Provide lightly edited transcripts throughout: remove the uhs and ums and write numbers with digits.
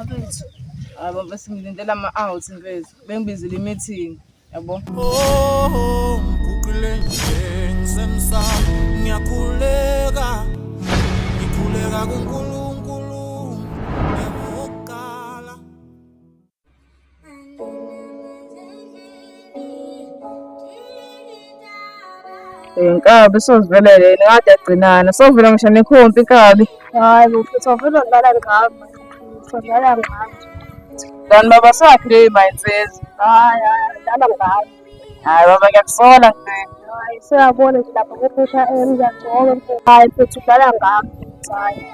Bafethu. Hayi baba sengilindele ama-out mfethu. Bengibizile i-meeting, yabo. Oh, ngiguqile nje ngisemsamo ngiyakhuleka ngikhuleka kuNkulunkulu ngibuqala. Inkabi sozivelele yena kade agcinana. Sovela ngisho nekhompi inkabi. Hayi bo mfethu awuvele udlala ngami. Udlala ngami. Kanti baba sakhe leyo mayinsizwa. Hayi hayi udlala ngami. Hayi baba ngiyakusola mfethu. Hayi seyabona nje lapha kuphusha M ngiyagcoka mfethu. Hayi mfethu udlala ngami. Hayi.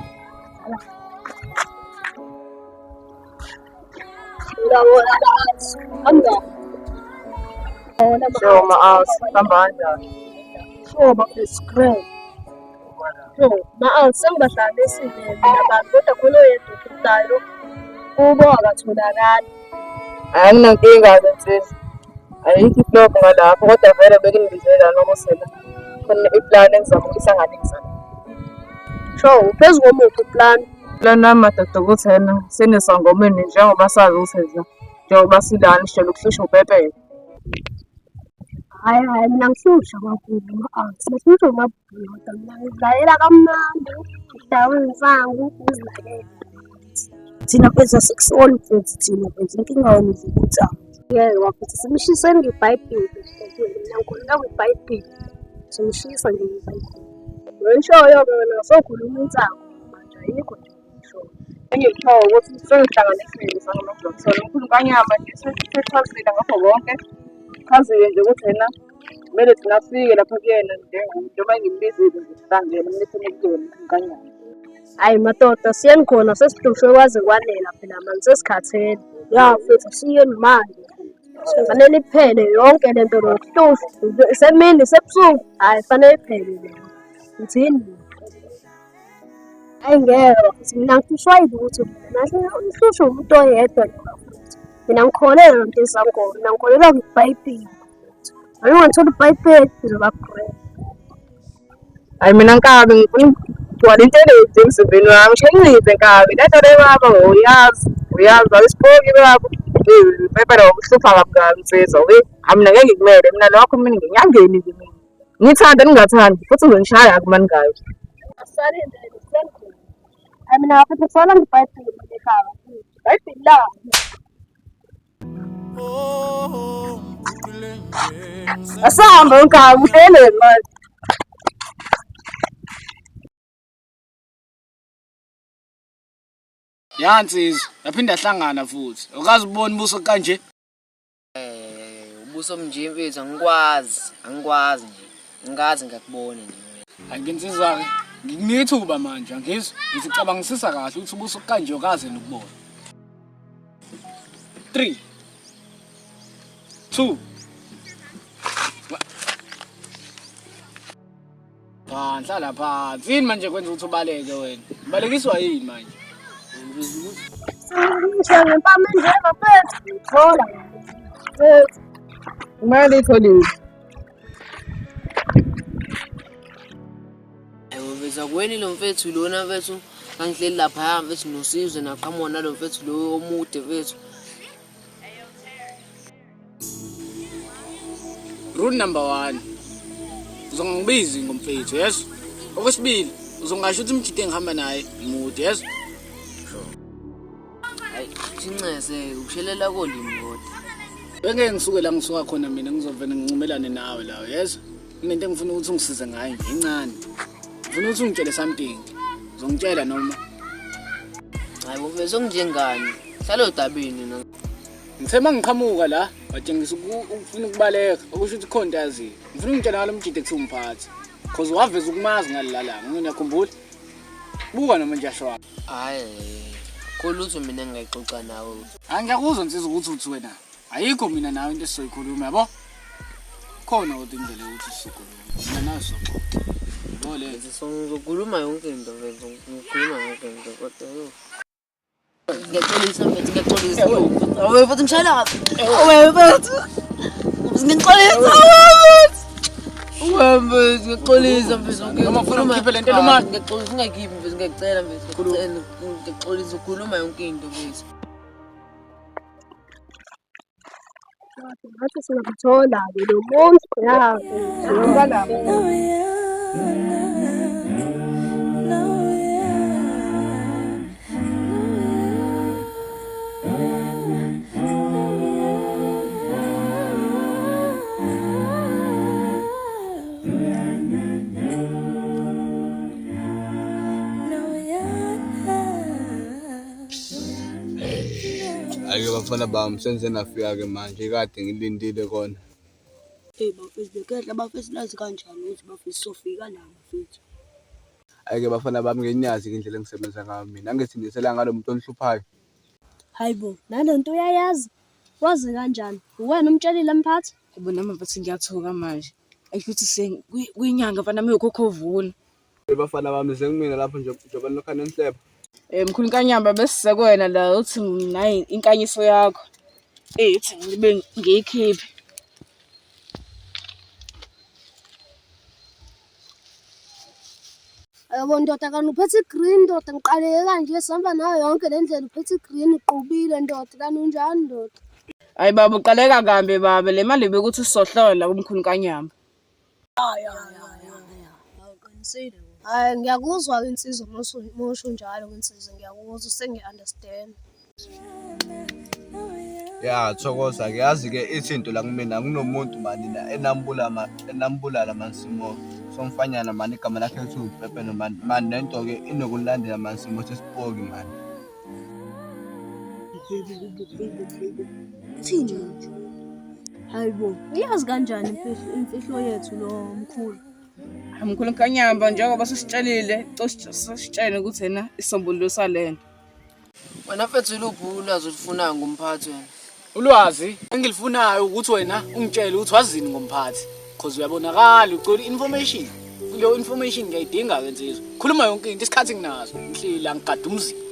Sure ma-out, hamba kanjani? Sure bafethu grand. Sure ma-out sengibahlanganisile mina abantu kodwa khona oyedwa okhiphayo kubo akatholakali. Anginankinga-ke nsizwa. Ayikho iflop ngalapho kodwa vele benginibizele lana ukuthi la khona iplani engizama ukuyihlanganisa. Sure uphezu komuphi uplani? Plan wami madoda ukuthi ena senesangomeni njengoba sazi ukuthi la njengoba silana sijwayele ukuhlushwa upepele. Hhayi hhayi mina ngihlushwa amabhulu ma-out, ngihlushwa amabhulu kodwa mina ngizidlalela kamnandi, ngidakwe insangu ngizilalele. Thina mfethu asikusoli mfethu thina mfethu inkinga wena udla insangu. Ngeke bafethu simshiseni ngebhayibheli mina ngikholelwa kwibhayibheli. Simshisa nje ngebhayibheli. Ngishoyo-ke wena sewukhuluma insangu manje ayikho nje engishoyo. Engikuthiwa ukuthi sengihlanganisile sangomagcotsholo umkhulu kanyama nje sechazile ngakho konke. Chazile nje ukuthi yena kumele thina sifike lapha kuyena njengoba ngimbizile nje sihlangene kumele sime kuyena umkhulu kanyama. Hhayi madoda siyeni khona sesihlushwe kwaze kwanela phela manje sesikhathele. Ya mfethu asiyeni manje. Fanele iphele yonke le nto lokuhlushwa. Isemini isebusuku, hhayi fanele iphele le. Ngithini? Hhayi ngeke bafethu mina ngihlushwa yilutho mina ngihlushwa umuntu oyedwa nje bafethu. Mina ngikholelwa nto ezangoma, mina ngikholelwa kwibhayibheli. Uma ngingathola ibhayibheli ngizoba grand. Hayi mina nkabi ngifuna ukugcwala intelezi emzimbeni wami shengize nkabi le nto le baba uyazi uyazi awusipoki baba impela ukuhlupha kabi kabi nsizwa we hayi mina ngeke ngikumele mina lokho mina nginyangeni nje mina ngithanda ningathandi futhi uzongishaya kuma ningayi. Asalindele siyanikhona. Hayi mina bafethu ngifana ngebhayibheli ekhaya. Ibhayibheli lami. Oh, ngiguqile nje ngisemsamo. Asahambe nkabi uhleleni manje. Ya nsizwa, yaphinda yahlangana futhi. Awukaze ubone ubuso kanje? Ubuso mnje mfethu angikwazi, angikwazi nje. Angikaze ngakubona nje. Hayi nginsizwa-ke, ngikunika ithuba manje, angizwa. Ngithi cabangisisa kahle ukuthi ubuso kanje awukaze nokubona. 3 2 Phansi hlala phansi. Yini manje kwenza ukuthi ubaleke wena? Ubalekiswa yini manje? Ngisho ngempama enje bafethu. Ngithola. Mfethu. Imali itholile. Yebo mfethu akweni lo mfethu lona mfethu ngangihleli laphaya mfethu noSizwe naqhamuka nalo mfethu lo omude mfethu. Rule number 1. Uzongangibizi ngomfethu, yes? Okwesibili, uzongasho ukuthi umjide engihamba naye mude, yes? Hayi, sincese ukushelela kolimi kodwa. Bengeke ngisuke la ngisuka khona mina ngizovele ngincumelane nawe la, yes? Kunento engifuna ukuthi ungisize ngayo nje incane. Ngifuna ukuthi ungitshele something. Uzongitshela noma? Hayi bo mfethu okunjengani. Hlala odabeni na. Ngithe uma ngiqhamuka la watshengisa ukufuna ukubaleka okusho ukuthi khona into ayaziyo. Ngifuna ungitshela ngalo mjide kuthiwa umphathi. Cause waveza ukumazi ngalala langa, ngiyakhumbula. Buka noma nje ashwa. Hayi. Kolutho mina engingayixoxa nawe. Hayi ngiyakuzwa nsizwa ukuthi uthi wena. Ayikho mina nawe into esizoyikhuluma yabo. Khona kodwa indlela yokuthi sizokhuluma. Mina nawe sizoxoxa. Yabo le. Ngizokhuluma yonke into mfethu, ngikhuluma yonke into kodwa yo. Ngiyaxolisa mfethu, ngiyaxolisa. Awu mfethu ngishayela kabi. Awu mfethu. Ngiyaxolisa. Awu mfethu. Mfethu ngiyaxolisa mfethu. Noma ufuna ngikhiphe le nto elumayo? Ngiyaxolisa ungayikhiphi mfethu ngiyacela mfethu. Ngiyacela ngiyaxolisa ukhuluma yonke into mfethu. Ngathi singamthola-ke lo muntu. Ya, Ake bafana bami senze nafika-ke manje kade ngilindile kona. Eyi bafethu bekehla bafethu nazi kanjani ukuthi bafethu sofika la bafethu. Ake bafana bami ngenyazi-ke indlela engisebenza ngayo mina. Angithi nisela ngalo muntu onihluphayo. Hayi bo, nalento uyayazi? Wazi kanjani? Uwena umtshelile mphathi? Yabo nami mfethu ngiyathuka manje. Ayisho ukuthi kuyinyanga mfana nami ukhokhovula. Bafana bami sengimina lapho nje njengoba nilokhu nihleba. Eh mkhulu Nkanyamba besisekwena la uthi nayi inkanyiso yakho. Eh uthi ngibe ngiyikhiphe. Yabo ndoda kanti uphethe i-green ndoda ngiqaleke kanje sihamba nayo yonke le ndlela uphethe i-green uqubile ndoda kanti unjani ndoda? Hayi baba uqaleka kambi baba le mali bekuthi sizohlola kumkhulu Nkanyamba. Hhayi ngiyakuzwa-ke insizwa mawusho njalo insizwa ngiyakuzwa sengiya-understand. Ya Thokoza-ke yazi-ke ithi into la kumina kunomuntu mani la enambula enambulala mani Simo somfanyana mani igama lakhe kuthiwa uPepelo mani mani lento-ke inokulandela mani Simo sesipoki mani. Uthini manje? Hayi bo, uyazi kanjani imfihlo yethu lo mkhulu? Mkhulu Nkanyamba njengoba sesitshelile, sesitshele ukuthi yena isombululo salento. Wena mfethu iluphi ulwazi olufunayo ngomphathi wena? Ulwazi engilifunayo ukuthi wena ungitshele ukuthi wazini ngomphathi cause uyabonakala ucela i-information. Leyo information ngiyayidinga-ke nsizwa. Khuluma yonke into isikhathi nginaso. Ngihleli ngigada umzimba.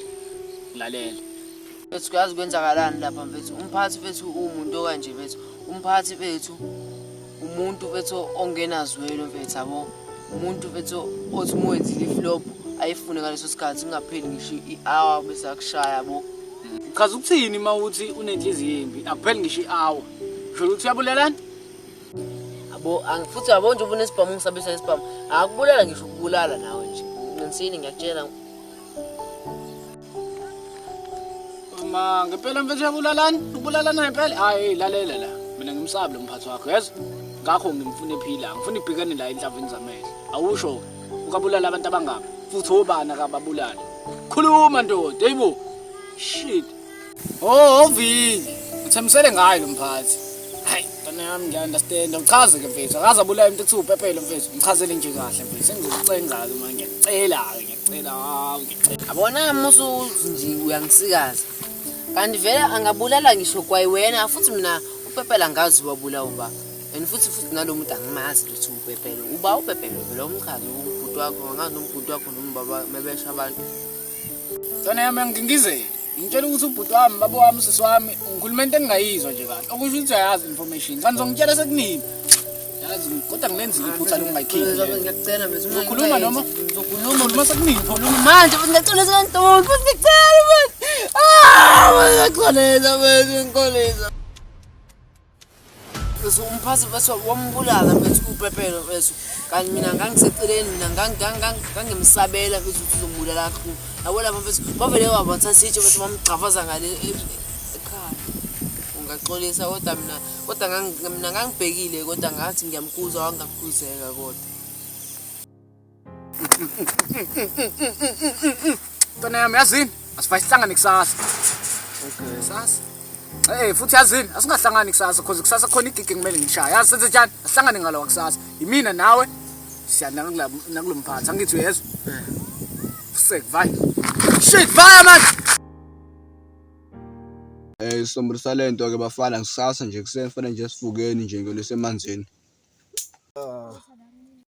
Ngilalela. Mfethu kuyazi kwenzakalani lapha mfethu. Umphathi mfethu uwumuntu okanje mfethu. Umphathi mfethu umuntu mfethu ongenazwelo mfethu yabo. Umuntu mfethu othi uma wenzile iflop ayifune ngaleso sikhathi kungapheli ngisho i-hour bese akushaya yabo. Uchaza ukuthini uma uthi unenhliziyo embi akupheli ngisho i-hour. Usho ukuthi uyabulalana? Yabo futhi yabo nje ubunesibhamu ngisabisa isibhamu. Akubulala ngisho ukubulala nawe nje. Ngiqinisile ngiyakutshela. Ma ngempela mfethu uyabulalana? Ubulalana ngempela? Hayi lalela la. Mina ngimsabi lo mphathi wakho yezwa. Ngakho ngimfuna ephila, ngifuna ibhekane la enhlavini zamehlo. Awusho ukabulala abantu abangaka futhi obani akababulali. Khuluma ndoda, heyibo. Shit. Oh, ovini. Uthembisele ngayo lo mphathi. Hayi, mntana yami ngiya-understand. Uchaze ke mfethu. Akaze abulaye umuntu ekuthiwa upepele mfethu. Ngichazele nje kahle mfethu. Sengizokucenga-ke manje. Ngiyacela-ke, ngiyacela. Hawu, ngiyacela. Yabona musu nje uyangisikaza. Kanti vele angabulala ngisho kwayiwena futhi mina upepela ngazi wabulawa uba. And futhi futhi nalo muntu angimazi lutho upepele. Uba upepele vele umchaze ubhuti wakho angazi noma ubhuti wakho noma ubaba mebesha abantu. Mntana yami angingizele. Ngitshela ukuthi ubhuti wami, baba wami, sisi wami, ngikhuluma into engingayizwa nje kahle. Okusho ukuthi uyayazi information. Kanti uzongitshela sekunini? Yazi kodwa ngilenzile iphutha lokungayikhiphi. le. Ngiyacela mfethu Uzokhuluma noma? Ngizokhuluma Khuluma sekuningi pho. manje futhi ngiyacela ntombi futhi ngiyacela mfethu. Ah, ngiyacela mfethu ngixolisa. Mfethu umphathi mfethu wambulala mfethu upepelo mfethu. Kanti mina ngangiseceleni mina ngangimsabela mfethu ukuthi uzombulala kakhulu. Yabo lapha mfethu bavele wabathatha itshe mfethu bamgxavaza ngale ekhaya. Ungaxolisa kodwa mina kodwa mina ngangibhekile kodwa ngathi ngiyamkhuza wangakhuzeka kodwa. Mntwana yami yazini? Asifake sihlangane kusasa. Okay. Kusasa. Eh futhi yazini asingahlangani kusasa because kusasa khona igigi ngimele ngishaye. Yazi senze njani? Asihlangane ngalo kusasa. Yimina nawe siya nakulo mphathi. Angithi uyezwa? Sek vai. Shit vaya man. Eh isombululo salento ke bafana kusasa nje kuseni fanele nje sivukeni nje ngiyolisa emanzini.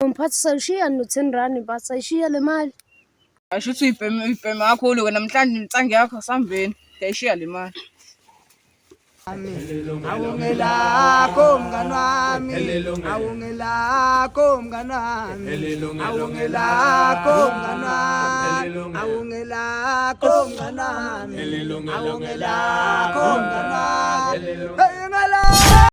Mphathi sayishiya no-ten rand mphathi sayishiya le mali. Asho ukuthi uyibheme uyibheme kakhulu ke namhlanje insangu yakho sambeni. Ngiyayishiya le mali. Awungelakho mngani wami. Mnganami, awungelakho mnganami, awungelakho mnganami, awungelakho mnganami, awungelakho mnganami.